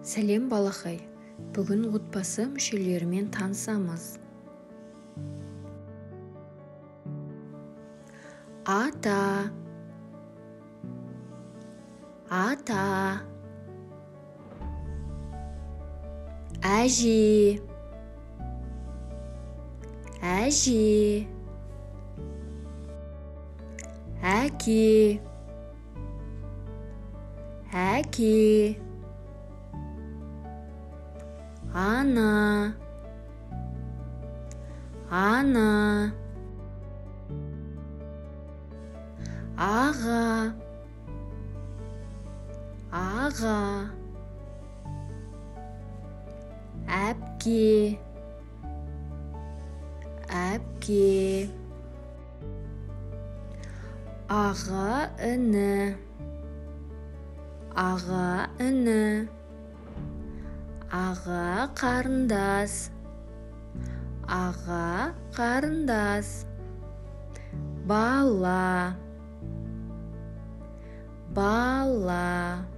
Сәлем, балақай! Бүгін отбасы мүшелерімен танысамыз. Ата, ата, әже, әже, әке, әке, ана, ана, аға, аға, әпке, әпке, аға, іні, аға, іні, аға, қарындас, аға, қарындас, бала, бала.